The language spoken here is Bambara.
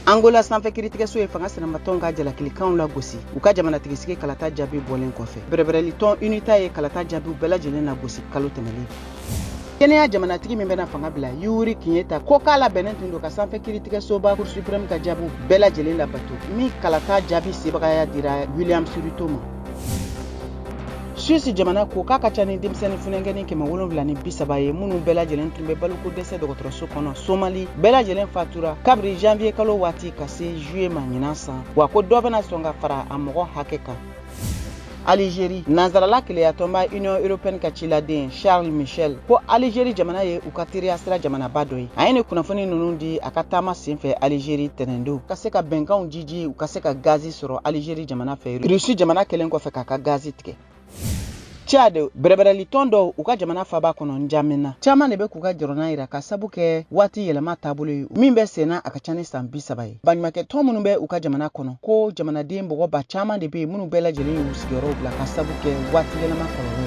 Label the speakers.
Speaker 1: Angola sanfɛ kiritigɛso ye fanga sinamatɔnw ka jalakilikanw lagosi u ka jamanatigisigi kalata jaabi bɔlen kɔfɛ. Bɛrɛbɛrɛlitɔn UNITA ye kalata jaabiw bɛɛ lajɛlen lagosi kalo tɛmɛlen. Kenya jamanatigi min bɛna fanga bila, Uhuru Kenyatta, ko k'a labɛnnen tun don ka sanfɛ kiritigɛsoba Cour suprême ka jaabiw bɛɛ lajɛlen labato, min kalata jaabi sebagaya dira William Ruto ma. Suisse jamana ko k'a ka ca ni denmisɛnnin funankɛnin 730 ye minnu bɛɛ lajɛlen tun bɛ baloko dɛsɛ dɔgɔtɔrɔso kɔnɔ Somali, bɛɛ lajɛlen fatura kabiri janvier kalo waati ka se juillet ma ɲinan san, wa ko dɔ bɛna sɔn ka fara a mɔgɔ hakɛ kan. Algérie, nansarala kelenyatɔnba Union européenne ka ciladen Charles Michel ko Algérie jamana ye u ka teriya sira jamanaba dɔ ye. A ye nin kunnafoni ninnu di a ka taama senfɛ Algérie tɛnɛndon, ka se ka bɛnkanw jiji, u ka se ka gazi sɔrɔ Algérie jamana fɛ, Russie jamana kɛlen kɔfɛ k'a ka gazi tigɛ. Tchad, bɛrɛbɛrɛlitɔn dɔw u ka jamana faba kɔnɔ N'Djamena, caman de bɛ k'u ka jɔrɔna yira ka sabu kɛ waati yɛlɛma taabolo ye min bɛ senna a ka ca ni san 30 ye. Baɲumankɛtɔn minnu bɛ u ka jamana kɔnɔ ko jamanaden mɔgɔ ba caman de bɛ yen minnu bɛɛ lajɛlen y'u sigiyɔrɔw bila ka sabu kɛ waati yɛlɛma kɔlɔlɔ ye.